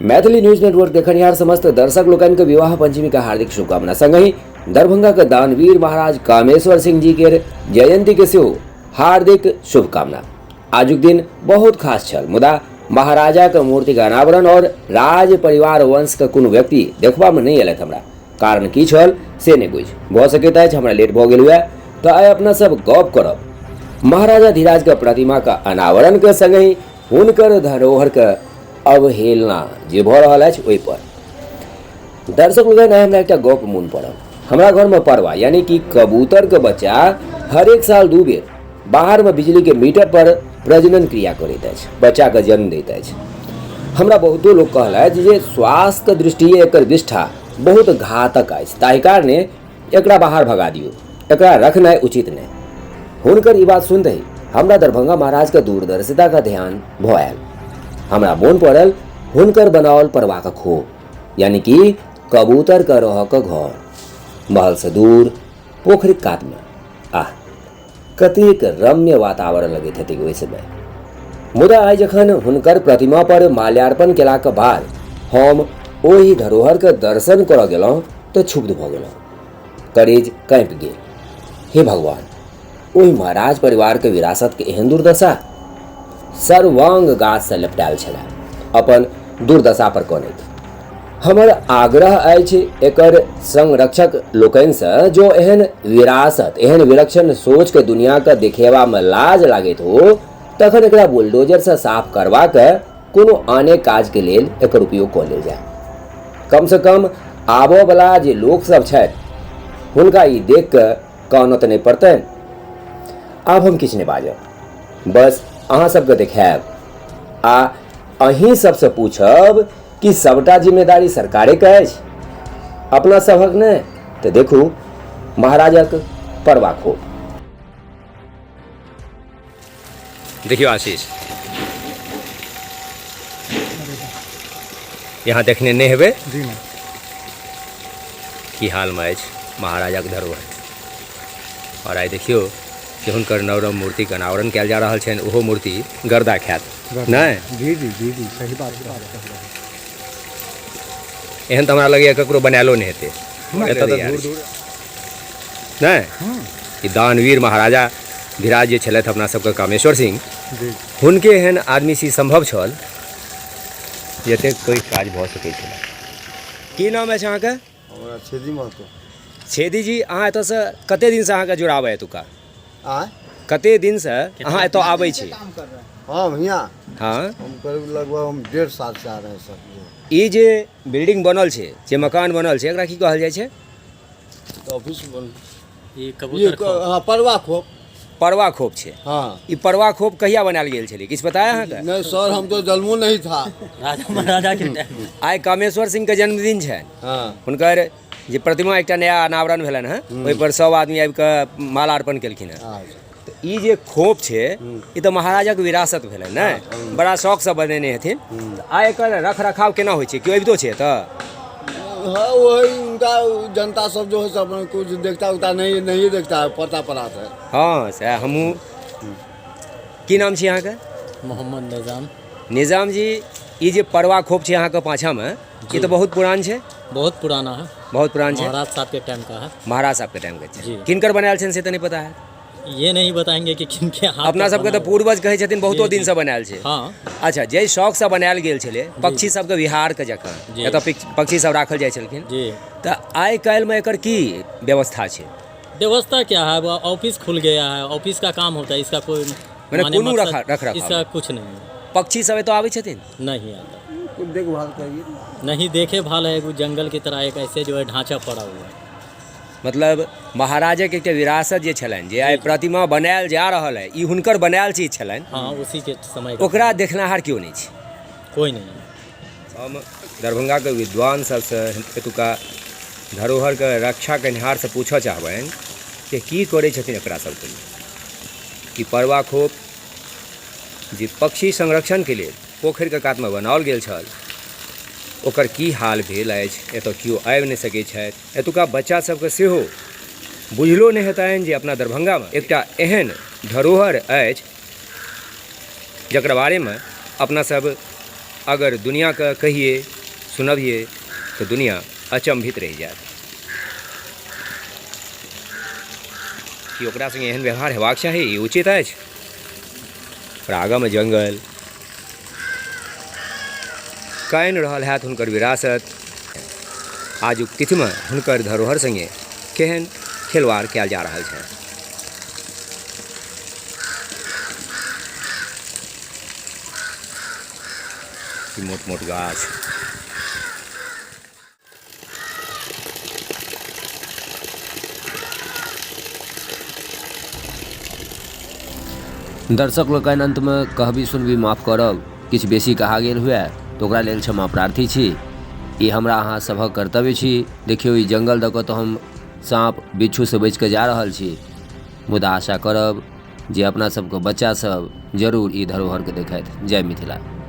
Maithili news network देखनिहार समस्त दर्शक लोकनि के विवाह पंचमी के हार्दिक शुभकामना, संगहि दरभंगा के दानवीर महाराज कामेश्वर सिंह जी के जयंती के सेहो हार्दिक शुभकामना। आजुक दिन बहुत खास छल, मुदा महाराजा के मूर्ति के अनावरण और राज परिवार वंश के कोनो व्यक्ति देखबा में नहीं एलथि। हमरा कारण की छल से नहीं बुझ भऽ सकैत अछि, हमरा लेट भऽ गेल हुए। तऽ आइ अपना सब गप करब महाराजा धीराज के प्रतिमा के अनावरण के संगहि हुनकर धरोहर के अवहेलना जे भऽ रहल अछि ओहि पर। दर्शक लोकनि, आइ हमरा एकटा गप मोन पड़ल। हमरा घरमे परवा यानी कि कबूतर के बच्चा हरेक साल 2 बेर बाहरमे बिजली के मीटर पर प्रजनन क्रिया करैत अछि, बच्चाके जन्म दैत अछि। हमरा बहुतो लोक कहलथि जे स्वास्थ्यके दृष्टिए एकर विष्ठा बहुत घातक अछि, ताहि कारणे एकरा बाहर भगा दियौ, एकरा रखनाइ उचित नहि। हुनकर ई बात सुनतहि हमरा दरभंगा महाराजके दूरदर्शिताके ध्यान भऽ आयल। हमरा मोन पड़ल हुनकर बनाओल परवाक खोप यानी कि कबूतरके रहऽके घर, महलसँ दूर पोखरिक कातमे। आह, कतेक रम्य वातावरण लगैत हेतै ओहि समय। मुदा आइ जखन हुनकर प्रतिमा पर माल्यार्पण केलाक बाद हम ओहि धरोहरके दर्शन करऽ गेलहुँ तऽ क्षुब्ध भऽ गेलहुँ, करेज काँपि गेल। हे भगवान, ओहि महाराज परिवारके विरासतके एहन दुर्दशा! सर्वांग गाछसँ लपटायल छलए, अपन दुर्दशा पर कनैत। हमर आग्रह अछि एकर संरक्षक लोकनिसँ, जो एहन विरासत, एहन विलक्षण सोचके दुनियाके देखेबामे लाज लागैत हो, तखन एकरा बुलडोजरसँ साफ करबाक कोनो आने काजके लेल एकर उपयोग कऽ लेल जाय। कमसँ कम आबऽवला जे लोकसभ छथि हुनका ई देख कऽ कानऽ तऽ नहि पड़तनि। आब हम किछु नहि बाजब, बस अहाँ सबके देखायब आ अहीं सबसँ पूछब कि सबटा जिम्मेदारी सरकारेके अछि, अपना सभक नहि? तऽ देखू महाराजक परवा खोप। देखियौ आशीष, यहाँ देखने नहि हेबै की हालमे अछि महाराजाक धरोहर। आओर आइ देखियौ कि हुनकर नव नव मूर्तिके अनावरण कयल जा रहल छनि, ओहो मूर्ति गर्दा खायत नहि? जी जी जी जी, सही बात। एहन तऽ हमरा लगैए ककरो बनायलो नहि हेतै एतऽ तऽ दूर दूर नहि। ई दानवीर महाराजा धीराज जे छलथि अपना सबके कामेश्वर सिंह, हुनके एहन आदमी से संभव छल जे एतेक पैघ काज भऽ सकै छलै। की नाम अछि अहाँके? हमरा छेदी महतो। छेदी जी, अहाँ एतऽसँ कते दिनसँ अहाँके जुड़ाव है एतुका? आँय? कते दिनसँ अहाँ एतऽ आबै छी? हम हियाँ? हाँ। हम करीब लगभग हम 1.5 साल से आ रहे हैं सर। ई जे बिल्डिंग बनल छै, जे मकान बनल छै, एकरा की कहल जाइ छै? ऑफिस बन ई कबूतर खोप। हाँ, परवा खोप। परवा खोप छै। हाँ। ई परवा खोप कहिया बनायल गेल छलै, किछु पता है अहाँके? नहीं सर, हम तो जन्मो नहीं था। राजा महाराजा के टाइम। आइ कामेश्वर सिंह के जन्मदिन छनि। हाँ। हुनकर जे प्रतिमा एकटा नया अनावरण भेलनि हँ, ओहि पर सब आदमी आबि कऽ माला अर्पण केलखिन हँ। तऽ ई जे खोप छै, ई तऽ महाराजाक विरासत भेलनि ने, बड़ा शौकसँ बनेने हेथिन। तऽ आइ एकर रख रखाव केना होइ छै? केओ अबितो छै एतऽ? हाँ, वही उनका जनता सब जो है सब कुछ देखता उगता नहीं, नहीं देखता है, पता पड़ा है। हाँ, सएह हमहूँ। की नाम छी अहाँके? मोहम्मद निजाम। निजाम जी, ई जे परवा खोप छै अहाँके पाछाँमे, ई तऽ बहुत पुरान छै। बहुत पुराना है। बहुत पुरान छै। महाराज साहब के टाइम का है। महाराज साहब के टाइम के छै। जी। किनकर बनायल छनि से तऽ नहि पता है? ये नहीं बताएंगे कि किनके हाथ अपना का सबके बना तऽ पूर्वज कहै छथिन बहुतो जी, दिनसँ बनायल छै। हाँ। अच्छा, जाहि शौकसँ बनायल गेल छलै पक्षी सबके विहार के जकाँ, जी। एतऽ पक्षी सब राखल जाइ छलखिन, जी। तऽ आइ काल्हिमे एकर की व्यवस्था छै? व्यवस्था क्या है, वो ऑफिस खुल गया है, ऑफिस का काम होता है, इसका कोई माने माने कोनो मकसद रख-रखाव इसका नहीं। कुछ नहीं है। पक्षी सब एतऽ आबै छथिन? नहीं आता। कुछ देखभाल करिए। नहीं, देखे भाल है, एगो जंगल की तरह एक ऐसे जो है ढांचा पड़ा हुआ है। मतलब महाराजक एकटा विरासत जे छलनि, जे आइ प्रतिमा बनायल जा रहल है, ई हुनकर बनायल चीज छलनि। हाँ, उसी के समय का। ओकरा देखनाहार केओ नहि छै। कोई नहीं है। हम दरभंगाके विद्वान सबसँ, एतुका धरोहरके रक्षा केनिहारसँ पूछऽ चाहबनि कि की करै छथिन एकरा सबके लेल कि परवा खोप जे पक्षी संरक्षणके लेल पोखरिके कातमे बनाओल गेल छल, ओकर की हाल भेल अछि? एतऽ केओ आबि नहि सकै छथि। एतुका बच्चा सबके सेहो बुझलो नहि हेतनि जे अपना दरभंगामे एकटा एहन धरोहर अछि जकरा बारेमे अपना सब अगर दुनिआके कहियै सुनबियै तऽ दुनिआ अचम्भित रहि जायत कि ओकरा सङ्गे एहन व्यवहार हेबाक चाही? ई उचित अछि? ओकरा आगाँमे जङ्गल कानि रहल हैत हुनकर विरासत। आजुक तिथिमे हुनकर धरोहर सङ्गे केहन खेलवाड़ कयल जा रहल छै। ई मोट मोट गाछ। दर्शक लोकनि, अन्तमे कहबी सुनबी माफ करब, किछु बेसी कहा गेल हुए तऽ ओकरा लेल क्षमा प्रार्थी छी। ई हमरा अहाँ सभक कर्तव्य छी। देखियौ, ई जंगल दऽ कऽ तऽ हम साँप बिच्छूसँ बचि कऽ जा रहल छी, मुदा आशा करब जे अपना सबके बच्चा सब जरूर ई धरोहरके देखथि। जय मिथिला।